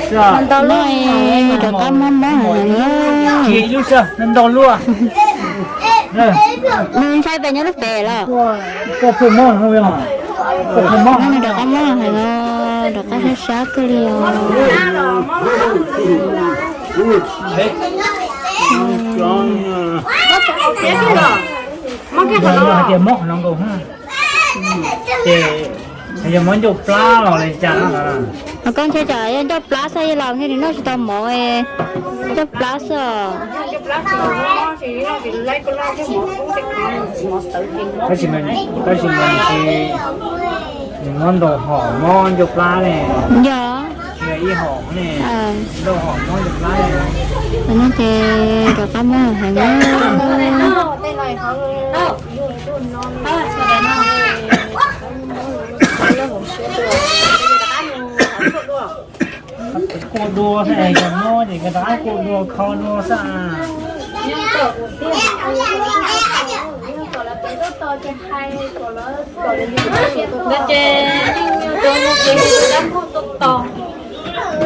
Ntau lub, rov qab mob mob heev. Ntau lub. Nws ntshai pem nyob lub pem los? Nws rov qab mob heev, rov qab sab sab kawg li os. Hais tias mob qhov no nkaus, ces yog mob ncauj plab los li cas no? Ho koj ntshai tsam yog ncauj plab xwb, yog los nws noj tsis tau mov, ncauj plab xwb os. Tab sis mas, tab sis mas nws tsis, nws mob ntau hom mob ncauj plab ne. Yog. Tsis yog ib hom ne. Ntau hom mob ncauj plab ne. Ces rov qab mob heev na. Kuaj dua xwb, yog mob ces rov qab kuaj dua kho dua xwb. Ces dab npuaj tuaj tos,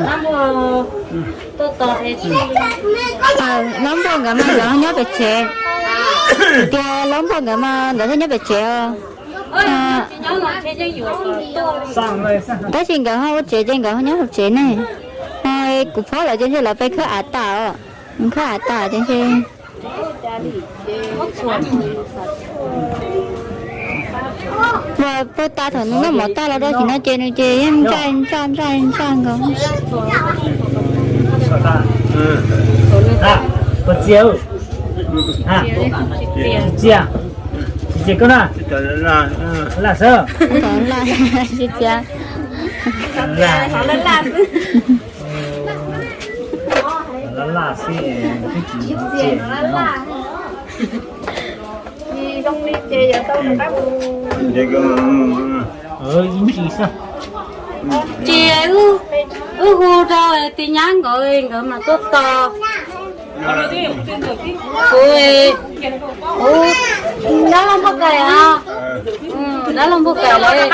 dab npuaj tuaj tos es, dab npuaj nkawd mas nkawd ho nyob pem tsev. Tias dab npuaj nkawd mas nkawd thiaj nyob pem tsev os. Tab sis nkawd ho ua tsev ces nkawd ho nyob hauv tsev ne. Ho kuv phob lawv ces ntshe lawv pem khawb av tas os. Khawb av tas ces ntshe Pag tas thaum nws noj mov tag los rau tim no ces nws ces yeej ntsaj ntsaj ntsaj ntsaj nkaus. Txias, txias, txias koj na, laj xwb. Tsis txias. Laj laj xwb, twb tsis txias. Ces wb hu rau tis nyab nkawd, nkawd mas tuaj tos. Kuv, kuv dab laug npauj kais os, dab laug npauj kais lawv tos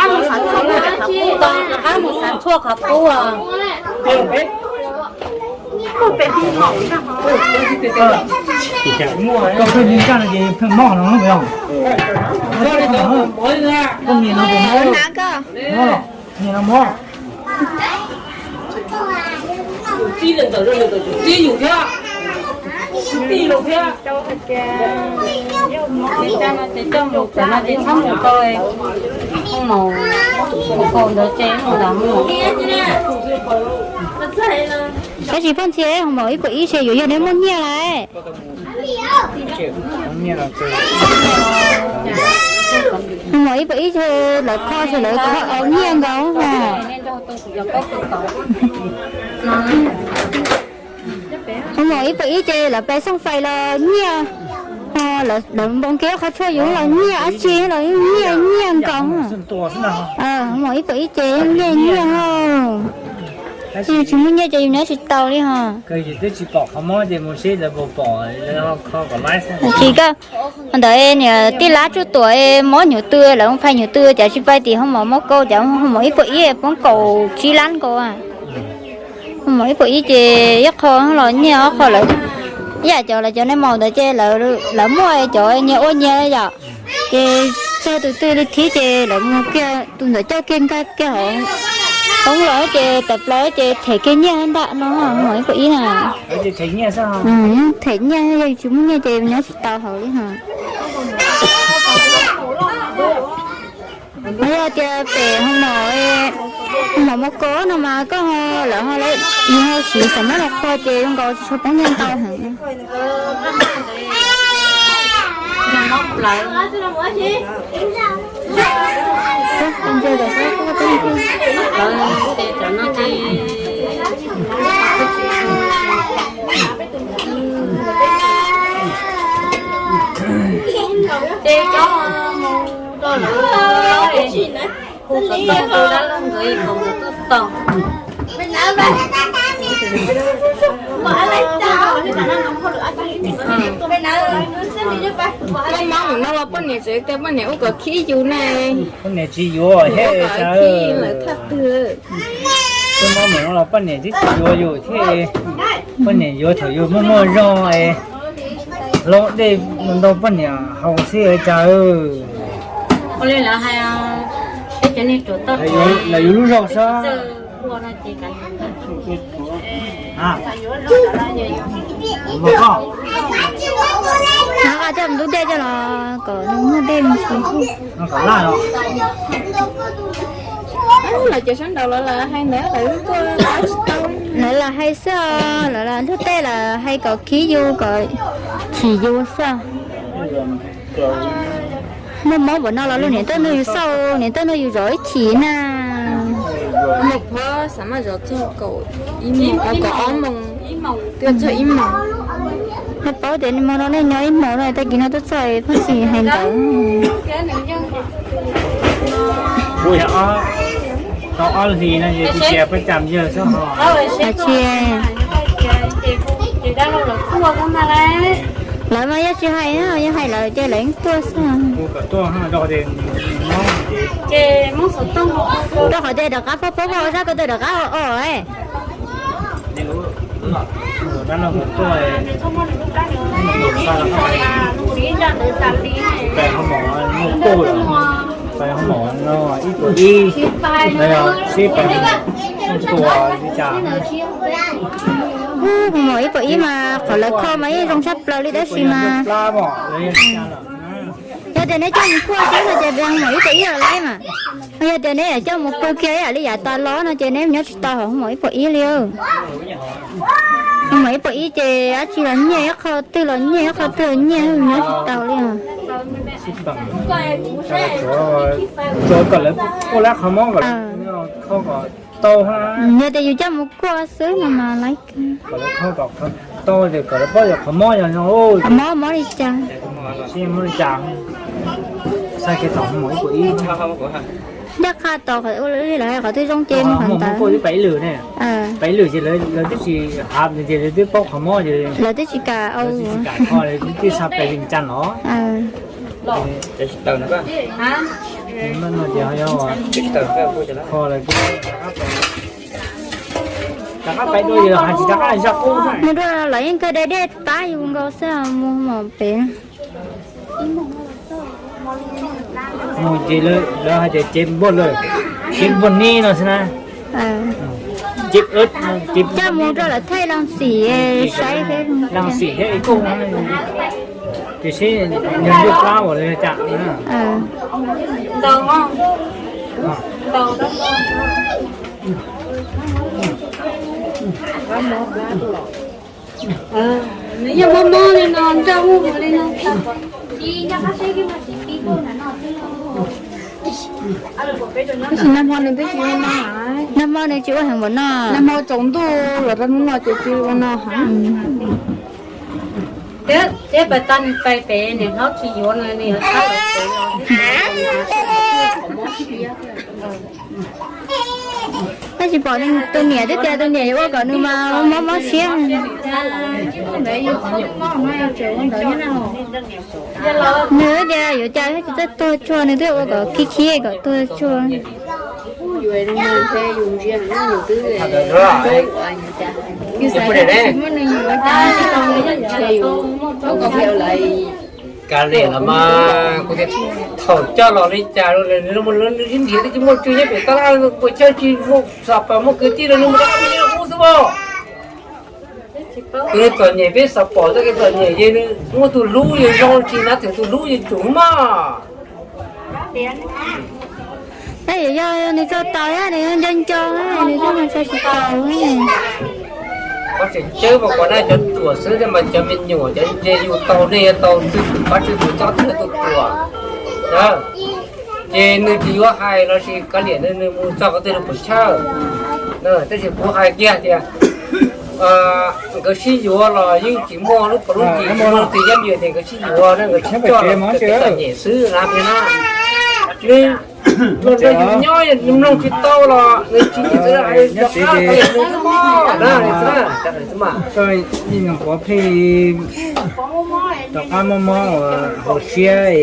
rov qab mus xav tshuaj qhov qub os. Koj pheej li nkaj no ces pheej mob no los? Koj niam no puas mob? Niam no mob. Ces coj mus, tam no ces txhob mus tau, mus kaus ntawd ces mus lam mus. Tab sis Paj Ntxhi, hoo maum ib puas ib ces yuav yog neb muaj nyiaj lawm. Hoo maum ib puas ib ces lawv kho ces lawv kho nyiaj nkaus os. Hoo maum ib puas ib ces lawv pes xoo fais los nyiaj, lawv npoo kev qhov tshuaj yus los nyiaj, dab tsi los nyiaj nyiaj nkaus. Hoo maum ib puas ib ces yeej nyiaj nyiaj os. Yus tsis muaj nyiaj ces yus nyob tsis tau li hos. Tsis koj ntawd niam tij lab tsuj tuam mob nyuv tw, lawv phais nyuv tw, cas tsis pais tim hoo maum mob kaus, cas hoo maum ib puas ib poob kaum tsib lab nkaus. Hoo maum ib puas ib ces ib qho los nyiaj ob qho lawm. Ib yam cov lawv cov nais maum ntawd ces lawv muaj cov nyias ua nyias yom. Ces txog tus twg li thiab ces lawv mus kiag tus ntawd coj kiag nkag kiag hauv poob los ces tawm plaws ces them kiag nyiaj ntawm no, hoo maum ib puas ib na. Them nyiaj, yog tsis muaj nyiaj ces nyob tsis tau hauv li hos. Yog tias pem hoo maum, hoo maum mob kaus no mas koj ho, lawv ho, yus ho siv xam mab los qhuas ces zoo nkaus tsis tshua poob nyiaj ntau heev. Ces cov mus rau lawv, hu xov tooj rau dab laug nkawd kom nkawd tuaj tos. Muaj mob mus no los poj niam tsev tias poj niam ua kom khib yus ne. Poj niam tsis yuav, ua kom khib lawv thaj twg. Tus no mas no los poj niam twb tsis yuav yus thiab, poj niam yuav thaum yus muaj muaj zog es hlob dej ntau poj niam haus xwb cas. Ua li lawv hais, peb cov neeg ruam toj, lawv yuav lub zog xwb. Coj ntub dej coj los kom nws muaj dej mus. Lawv ces sab nraud lawv hais ntawd lawv tuaj tsis tau. Lawv lam hais xwb os, lawv lam luag tej lawv hais kom khib yus kom chim yus xwb. Muaj mob npaum no los luag niam tuaj nrog yus xauj, niam tuaj nrog yus zov ib chim na. Mus phob xav mas zov txog kaum ib moos, kaum ob moos, twb txog ib moos. Nej paub tias moos no nej nyob ib moos no, tag kis no tuaj txog Phaj Xis hais ntawd. Kuv yog tau ob hlis no ces kuv cia peb cam yawg xwb ho. Lawv mas yog tsis hais, yog hais lawm ces lawv yeej tuaj xwb. Rau qhov tias rov qab phob phob phob sab ko taw rov qab o o. Pais ho mom no ib puas ib, sib pais ho mom ib puas ib mas qhov lawv kho mas yeej zoo tshaj plaws li tab sis mas yog tias neb coj mus kuaj xwb no ces pais ho mom ib puas ib los laib mas. Yog tias neb coj mus pw kiag ib yam li yav tas los no ces neb nyob tsis tau ho mom ib puas ib li. Ho mom ib puas ib ces dab tsi los nyiaj, ib qho twg los nyiaj, ib qho twg los nyiaj, nyob tsis tau li. Kom lawv ua lab qhov mob kom tau. Yog tias yus coj mus kuaj xwb no mas laib kawg. Tau tias kom lawv paub yog qhov mob yog qhov mob mob li cas. Mob li cas. Saib kev tau mom ib puas ib. Ncaj qha tos ua li lawv hais qhov twg zoo ces mus qhov ntawd. Pais ib lwm ne, pais ib lwm ces lawv twb tsis hav ces lawv twb paub qhov mob ces lawv twb tsis kam, lawv twb tsis kam kho, lawv twb xa pais Vias Cas los. Mus dua los yeej kawg dai dej pab yus nkaus xwb mus mom pem. Mus ces lawv hais tias cev npog lawm, cev npog neb no xwb na. Coj mus rau lawv thaij leej xim saib, leej xim thiab ib kuj tiam sis yog ntuj plab uas lawv cas. Nws yeej mob mob li no, nraj ub li no. Tab sis nag hmo nws twb tsis ua no, nag hmo nws tsis ua heev npaum no, nag hmo tsaus ntuj los rau hnub no ces tsis ua no heev. Thiab pais tag nws pais pem niam hlob tsis yuav no, nws yuav txhab lawv pem los. Tab sis pom tus niam twb tias tus niam yuav ua kom nws mas mob mob siab. Nws tias yuav cas tsis txawj tuag tsuag, nws twb ua kom khib khib kom tuag tsuag. Kav liam los mas kuv tias thaum coj los li cas los nws nrhiav twb tsis muaj tswv nyob pem tab laj, ua cas tsis muaj xav pas muaj kwv tij los nws mus rau qab ub xwb os. Tus nws txom nyem peb xav pom txoj kev txom nyem ces nws muaj tus hlub yus zoo tsis nav theem tus hlub yus tsum maj. Tab yog nws tso taus thiab nws nco nco, nws tso tsis taus. Qhov tseem ceeb mas kom na cov ruam xwb thiab mas cov me nyuam cov ntse yus tau nej yuav tau tswj pab tswj tus coj tau tus ruam. Ces nws tsis yuav hais los sis kav liam nws mus txog qhov twg nws puas chawj. Tab sis kuv hais kiag tias nkawd sib yuav los yeej tsis muaj lub paus lub ntsis, tsis muaj leej twg yab yam tias nkawd sib yuav na, nkawd sib coj los txom nyem xwb na. Nws los nrog yus nyob yus mloog tsis tau los nws tsis nyiam nws rov qab nws twb mob na. Koj ib nyuag quav pheej rov qab mob mob uas hauv siab.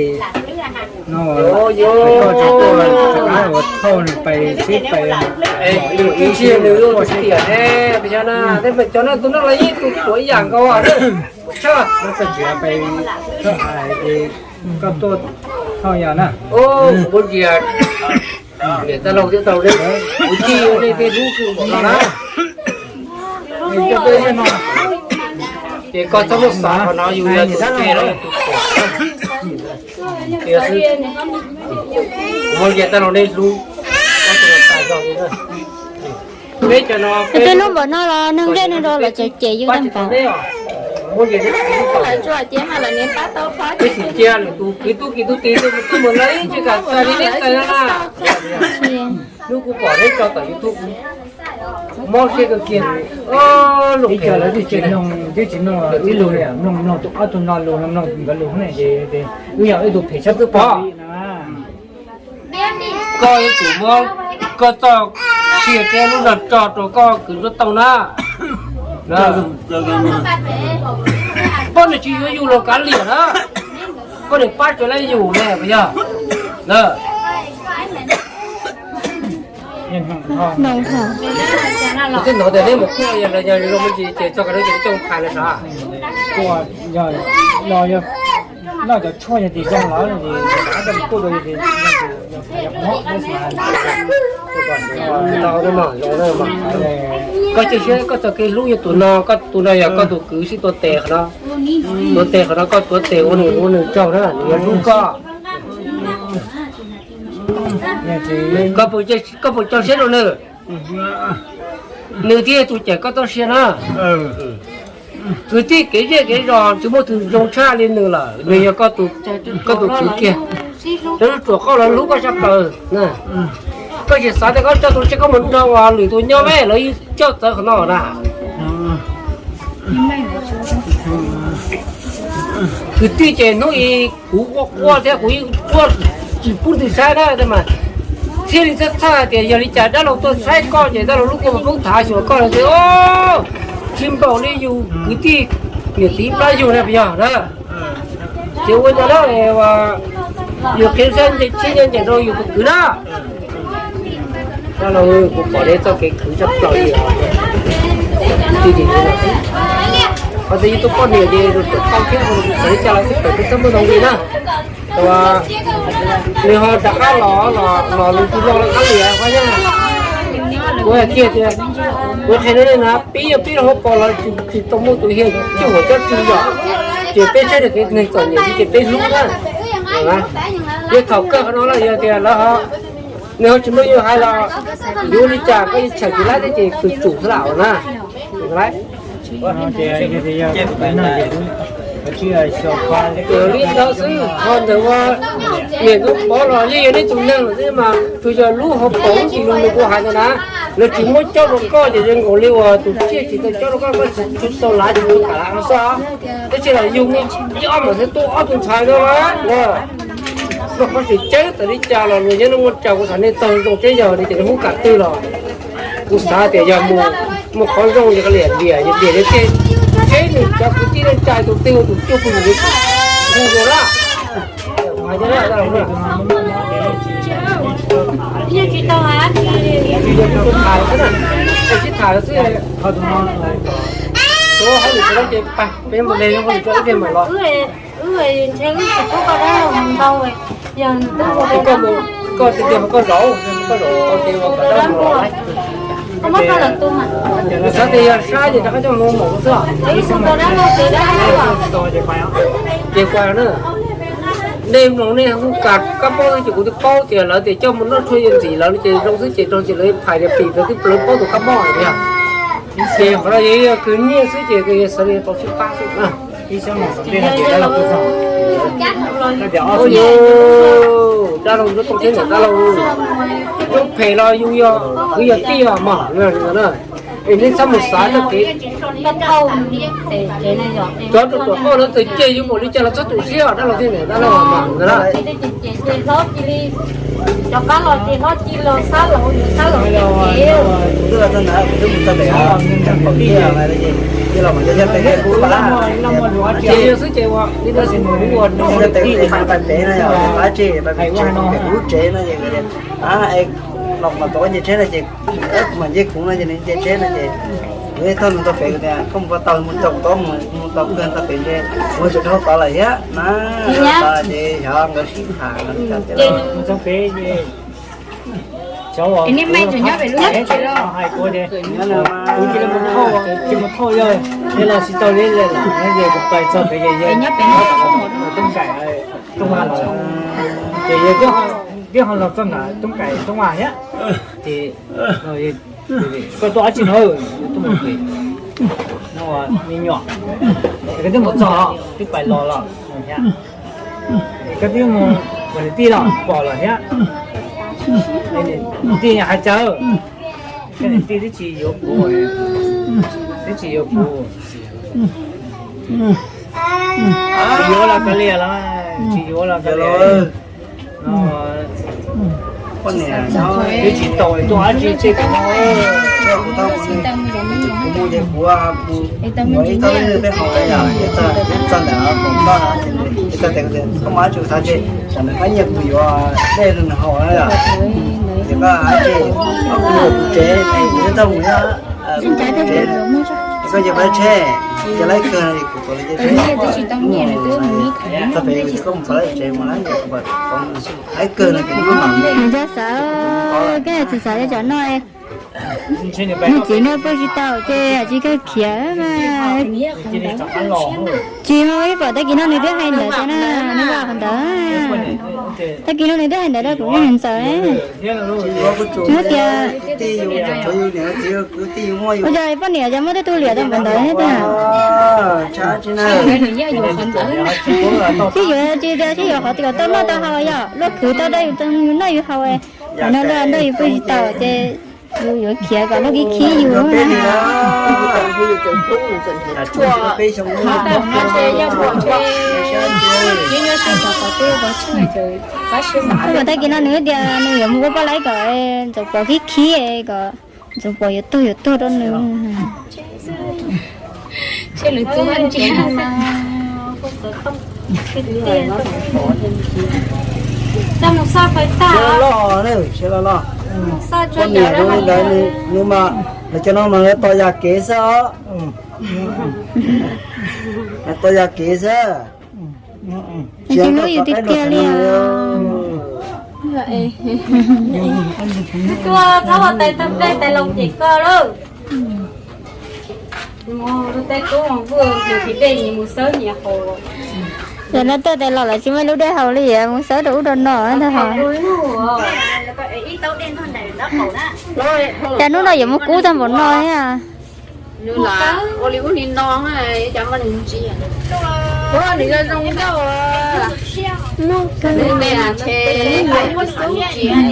No, yo, yo, tsis tuaj, rov qab ua thauj nws pais sib pais. Ib txhia nws ua tiam ne, pes xyov na, tej pes cov no tus no los yeej tus tuav ib yam nkaus. Tshaj, koj tuaj thauj yog na. Kuv ntsia niam tij laug thiab tau ne, kuv cig ua nej tej hlub kws no na. Ces koj txhob muab xav qhov no, yus yog tus ceg los yog tus tuam xwb. Kuv muab ntiag tag los nej hlub. Peb cov no, peb lub npaum no los neeg nqaij neeg nraug los tseem cem yus tag npaum. Peb tsis cia lwm tus kwv tub kwv tub tij twb mus lawv tsis kam txais li neb txais no na. Hnub kuv pom neb tso tom YouTube, mob siab kawg kiag. Ib co lawv twb tsis mloog, twb tsis mloog ib lus li, mloog mloog tus ob tug no lus, mloog nkawd lus ne, ces wb yog ib tug phem sab twb pom. Koj yuav tsum muab koj txoj sia thiab lub zog tso rau koj kwv Ntsuab Tooj na. Poj niam tsis yuav yus los kav liam na, poj niam pab tsuas lawv yus ne puas yog? Kuv twb hnov tias neb mus kuaj yog los yog zoo me ntsis ces txog qhov no ces coj mus phais lawm sav. Kuaj yog, yog noj cov tshuaj yog tias zoo lawm ces kuaj rau yog tias yog mob. Koj cia siab koj txoj kev hlub yog tus no, koj tus no yog koj tus kwv sib tuav tes qhov no. Tuav tes qhov no koj tuav tes ua nws ua nws tsaug na, nws yuav hlub koj. Koj puas coj siab rau nws? Nws thiaj tus cawm koj txoj sia na. Kwv tij kev zej kev zos tsis muaj tus zoo tshaj li nws lawm, nws yog koj tus kwv kiag. Lawv ruam qoj los hlub koj sab plaws. Koj tsis xav tias koj coj tus tsiaj koj mus nrog uas lwm tus nyob me lawv coj txawv qhov no na. Kwv tij ces hnub i kuv quaj quaj thiab kuv yeej quaj tsis pub twg saib na mas thiaj li txhawj txhawj hais tias yog li cas dab laug tuaj saib koj ces dab laug lub kua muag poob thav xyuas koj lawm tias tsis npaum li yus kwv tij niam txiv ib plab yug na puas yog na. Ces ua cas na, yus qhia saib nce tsheb nce nce rau yus tus kwv na. Dab laug, kuv pom neb txoj kev khwv tshaj plaws li os. Qhov twg yus tus poj niam ces tus tau thiab, txawm li cas los xij peem twb txhob muaj zoo li na. Nws ho rov qab los, los nws tus lo lawv qab liam qhov yog. Kuv hais kiag tias, kuv qhia rau nej na, pib yog pib rau hauv paus los tsis tau muaj tus hiaj coj huam coj tswv yom. Ces peb saib tias kev neeg txom nyem ces peb hlub na. Yog thaum kawg qhov no lawm yog tias lawv ho, nws ho tsis muaj yus hais los yuav li cas koj yeej txhawm tsis laib thiab ces tus tsum xwb lam na. Li ntawd xwb, ho ntawm ua niam ntxub pov los yeej yog neb tus neeg lawm xwb mas tsuas yog lub hauv paus lub ntsis lus nws kuv hais ntawd na, lawv tsis muab coj rau koj ces zoo nkaus li uas tus tsiaj tsis tau coj rau koj, koj tsis tau lav tsis tau kam lav no xwb. Tab sis los yus muaj ib ob mam xwb tuaj ob tug ntxhais no na, muaj qhov tseem ceeb txawm li cas los luag nyob nruab nrab kuv xav nej tag zoo teb yog li ces nws hu kam twg los kuv xav tias yog mus muaj qhov zoo yog liam liam yog liam li tej tsheb nws cov kwv tij neej tsa tus twg tus cuaj pug tus hu tus laj. Sib tham xwb, tuav hauj lwm tso ces peb mus de hauj lwm tso ib pliag mam los. Koj tiag tiag mas koj zaum, koj zaum tau ces ua kom dab laug los. Kuv xav tias yog sab ces rov qab coj mus maum xwb. Ces kuv na, nej mloog nej hu kam kab mob xwb ces kuv twb paub tias lawv tias coj mus noj tshuaj yuav ntxim lawv ces zoo xwb ces rau ces lawv phais tias pim rau twb lawv paub tus kab mob tiag. Ces qhov no yog kwv nyiaj xwb ces yog xav li tau sib pab xwb na. Dab laug, lub toj thiab niam dab laug, lub phem los yus yog kwv yog tij os mas. Es nej txhob mus xav txoj kev, cov ruam ruam qoj lawv txawm cem yus npaum li cas los txhob tu siab os dab laug thiab niam dab laug mas ntag na. Los mas yog tes kuv pab, yog tes kuv pab pais pem no yog pab tsev pais pem lub tsev no es los mas tau nce tsheb no ces kuv mam nce kuv no ces nws nce tsheb no ces kuv thiaj nug tau pem tias koj mus ko taw mus caum tau mus mus tau kawg tau pem ntshe ua tsis dhau tod lawm thiab na, tod ces xyov nkawd sib tham no. Kuv cia li mus thauj, ces los tsis tau li lawm, ces kuv pais txog pem ces yawg Toob Kaim, Toob Vaj los, ces yawg twb ho los txog ntawm Toob Kaim Toob Vaj thiab, ces koj tuaj dab tsi no, tuaj mus pem no me nyuam, koj twb mus txog twb pais los los thiab, koj twb mus ua niam tij los pom los thiab, niam tij hais cas, koj niam tij twb tsis yuav kuv, twb tsis yuav kuv, tsis yuav los kav liam los tsis yuav los kav liam. Twb tsis tau tuaj dab tsi tseg kuv no. Kuv mus ces kuv mus ib tog peb haus yom, txog ntawm koom toj no ces txog tes koj muaj dab tsi xav tseg, tsam nws pab nyiaj kuv yuav dej rau nws haus na yom. Ces koj hais tias koj kuv yuav kuv tsev es kuv twb tau mus nyob kuv tsev, koj cia pab tsheb, cia laib kawg no kuv tuav li ces tsheb, txog pem ces koj mus txog lawv tsev mus na, kuv pom laib kawg no ces kuv mam li. Nws cov xav, koj tsis xav cov no. Nws txiv no pw tsis tau ces tsis kawg khiav mas. Tsis ho ib pom tag kis no nws twb hais ntawd tiag na, nws vaj qhov ntawd. Tag kis no nws twb hais ntawd rau kuv niam ntxawm. Nws tias, ua cas poj niam cas muaj tej tug liam tau npaum ntawd thiab tiag. Sib yuav tsis tias sib yuav qhov twg tau noj tau haus yom, luaj khwv tau rau yus noj yus haus. Tam no nrog yus pw tsis tau ces yus yuav khiav kom luag khib khib yus. Tag kis no nws tias nws yuav mus ua poj laib kom Ntxoov Pov khib khib kom Ntxoov Pov yuav tuag yuav tuag rau nws. Poj niam zoo li ntawd nws mas, lawv cov no mas lawv tos yam kev xwb os. Lawv tos yam kev xwb. Tsis hlub yus tiag tiag li os. Tuaj txhob ua tais tag plej tais los ces koj lawm. Mus tais tub mus pw nws tis dej nyias mus xawb nyias haus. Yog no tuaj tais los lawv tsis muaj lub dej haus li, mus xawb rau ub rau no ntag hos. Cas hnub no yuav mus kub tag npaum no thiab. Nws lam ua li ub li no, cas nws tsis, nws zoo nkauj. Nws me ntshe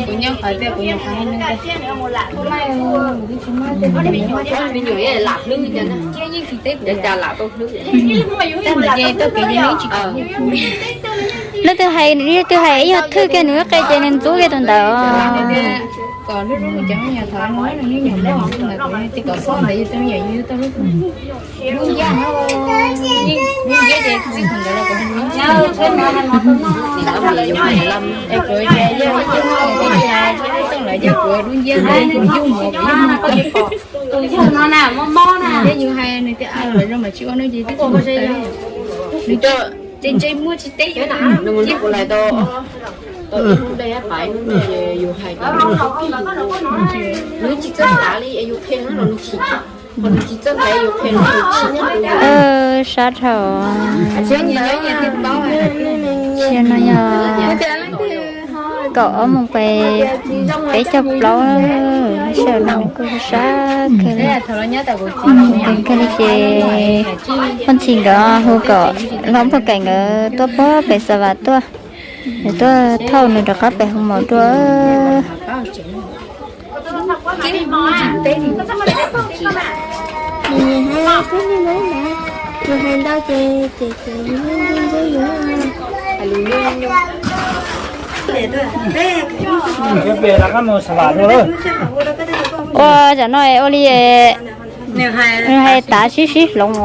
kuv nyob qhov tias kuv nyuam qhuav hais nws, me nyuam lam hlwb cas na. Cas lam tau hlwb. Leej twg hais, leej twg hais ib yog thwj kiag nws lub qe ces nws ntxub kiag tus ntawd. Kom lub lub cov me nyuam thov nws, nws nyuam loj ntawd, kom tsis kom xob ntawd yus tus me nyuam yus tau lub, lub ncab, lub ncab ces txij thaum ntawd los kom es kuv ces yog yog tij laug, tij laug lawv yog kuv lub ncab ntawd kuv yug mus kuv yug mus. Tus yawg no na mob mob na, yog yus hais nws tias lawv zoo mas tsis ua no ces twb tsis ua. Nws cov ntse ntse muaj tsis teb yuav na. Nws mus nrog kuv lais tau, tau ib hnub dej pais hnub dej yus hais tias nws tsis txawj tav li es yus qhia no los nws chim, ho nws tsis txawj tav yus qhia no nws chim. Sab dhau. Sia no yog kaum ob moos pais peb caug plaub, sij hawm no nws kuj sab kawg li. Kawg li ces poj ntxhais nkawd hu kom hlob Paj Kaim nkawd tuaj pog pem Xa Vas tuaj, tuaj thauj nws rov qab pem hu mos dua. Ua tsam no ua li Nws hais tav sib sib hloov os.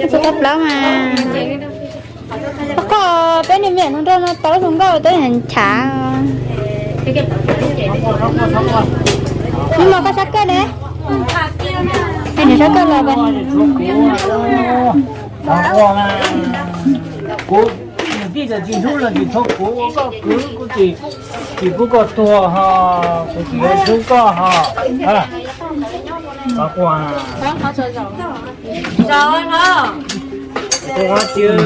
Tus qab plaub mas, qoj peb niag me nyuam no nrog no tau zoo nkauj, tau nchav. Nws mos koj sab kawj ne, nws sab kawj los. Kuv, kuv tij txawm tsis hlub los tsis txhob kuv ua koj kwv, kuv tsis, tsis pub koj tuag ho, kuv tsis yuav hlub koj ho. Qhov quas, qhov tias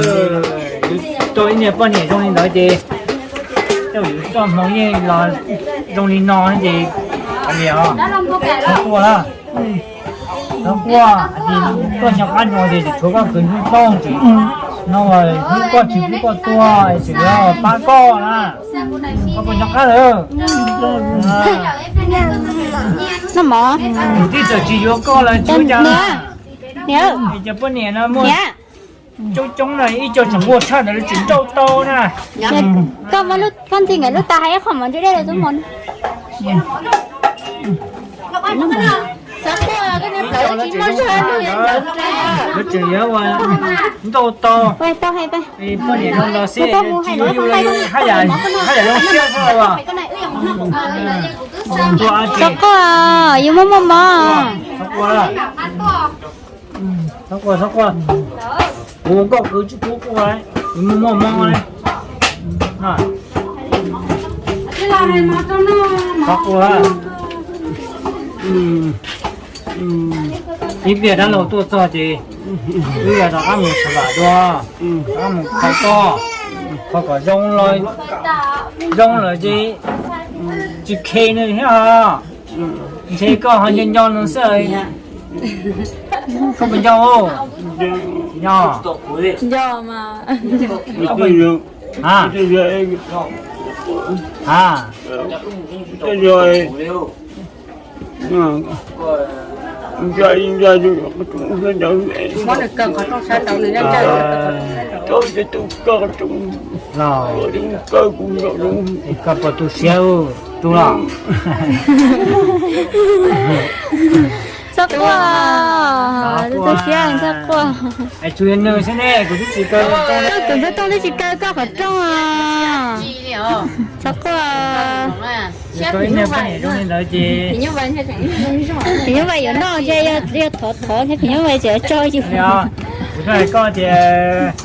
yus tau ib niag poj niam zoo li ntawd ces coj yus txoj hmoo yeej los zoo li no ces, qhov quas, qhov quas, koj nco qab no ces tshuav koj kwv ntuj tooj tseem no, hlub koj tsis pub koj tuag, tseem yuav pab koj na. Koj puas nco qab lawm? Noj mov. Yus tij txawm tsis yuav koj los tsis ua cas. Niam, cov poj niam no muaj coob coob na, ib co tseem muaj tshaj ntawd lawv tseem nrauj tau na. Koj muab lub pob ntxi nkawd lub tas hais ib qho mov ntse dej rau tub mov. Lawv tseem yuav ua nrauj tau. Poj niam no los xij, yus haj yam, haj yam zoo siab xwb os. Txhob quaj, yus muaj muaj mob. Txhob quaj, txhob quaj. Kuv ua koj kwv tsis pub quaj, yus muaj muaj mob. Txhob quaj. Ib pliag dab laug tuaj txog ces wb yog rov qab mus xav vam dua, rov qab mus kho koj, kho kom zoo, zoo lawm ces tsis khe nws thiab ho. Ntshe koj ho nco nco nws xwb. Koj puas nco? Nco. Nco mas. A, a, muab nws kaw qhov rooj sab nraud nws nyob ntsawj. Los, koj puas tu siab tu los? Txhob quaj, tu siab txhob quaj. Tsuas yog nws xwb ne, kuv twb tsis kaw, kuv twb tsis kaw koj qhov rooj. Txhob quaj. Ib niag poj niam zoo li ntawd ces phim nyuj vais yuav noj ces yog thov thov thiab phim nyuj vais tseem tso yus. Kuv hais koj tias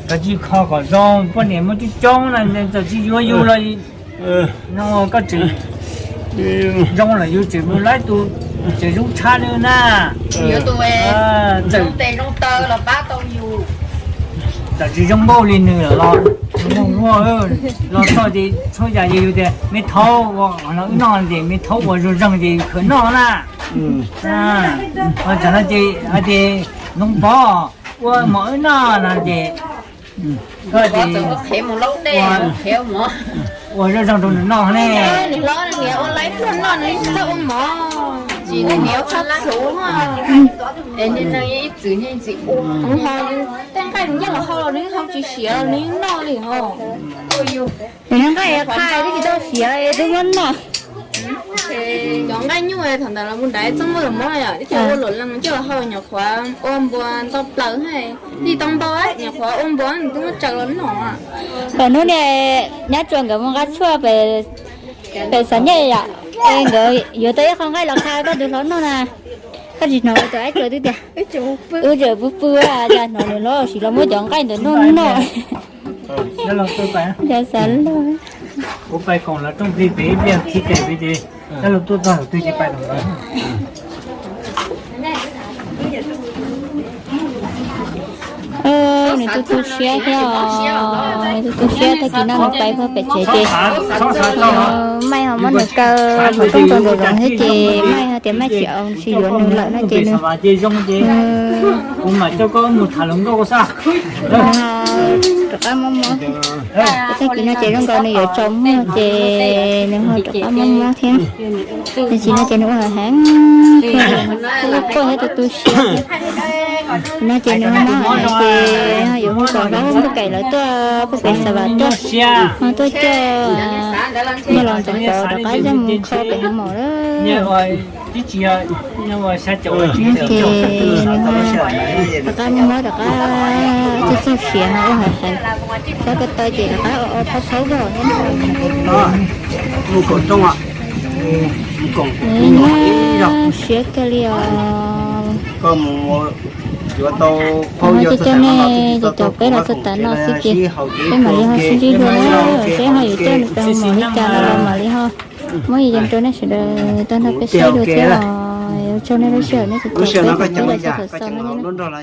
koj tsis kho kom zoo, poj niam muaj coob coob na, txawm tsis yuav yus los no koj tseem zoo lawm yus tseem mus laib tus tseem zoo tshaj li na. Yuav tus zoo tes zoo taw los pab tau yus. Txawm tsis zoo nkauj li nws lawm los, los txog ces txhua yam ces yus tias me thaub ua qhov no wb noj ces me thaub ua zoo zoo ces yus khwv noj na. Txawm no ces hais tias Ntxoov Pov ua mov wb noj no ces koj ces ua zoo zoo rau nws noj ne. Tej nqaij nws nyiaj los hau los nws hau tsis siav los nws noj li ho. Nws nqaij qha twb tsis tau siav twb muab noj. Cov nqaij nyuj thaum ntawd los mus nrad txoj muaj los mob yom, twb tsis ua luam lees coj los hau, nyuam qhuav ua npua ntau plaws, tsis tau ntau, nyuam qhuav ua npua nws twb muab tsaws los noj. Thaum hnub niag nyab Tsuas nkawd mus nqa tshuaj pem Xav Nyej yom, es nkawd yuav tau ib qho nqaij los qha koj tus hlob noj na. Koj tsis hnov tus Ab Tsuas twb tias, wb tseem pw pw, cas hnov nws hlob siv los muab cov nqaij ntawd noj noj. Cov xav loj. Kuv pais koom lawv rooj plig pem ib pliag khi tes pem ces dab laug tuaj txog thaum twg ces pais thaum ntawd. Tu tu siab thiab os, tu tu siab tag kis no nws pais puag pem tsev ces Maj ho muab nws kaw mus rooj rau nraum zoov thiab ces Maj ho tias Maj tsis tsis yuav nws lawm no ces nws rov qab mob mob. Tag kis no ces zoo nkaus nws yuav tsaus muag ces nws ho rov qab mob mob thiab. Tam sim no ces nws ua heev, quaj thiab tu tu siab. No ces nws ho mob ces yuav hu kom Hlob Npauj Kaim lawv tuaj puag pem Xav Vam tuaj, ho tuaj coj npaj los ntxoov pov rov qab coj mus kho pem hoo maum lawm. Ces nws ho rov qab mob mob rov qab txog txog siav ho ua heev heev, xav ko taw ces rov qab o o phaub phaub zog thiab. Siab kawg li os. Coj coj nej cov caum peb los txog tav no xwb ces peb mam li ho sib ntsib dua na, seb ho yuav coj nws pem hoo maum li cas no los mam li ho muab yos rau nej sawv daws tau nrog peb saib dua thiab os. Ua tsaug nej lub sij hawm nej tseem caum peb, peb los txog thaum xaus no na.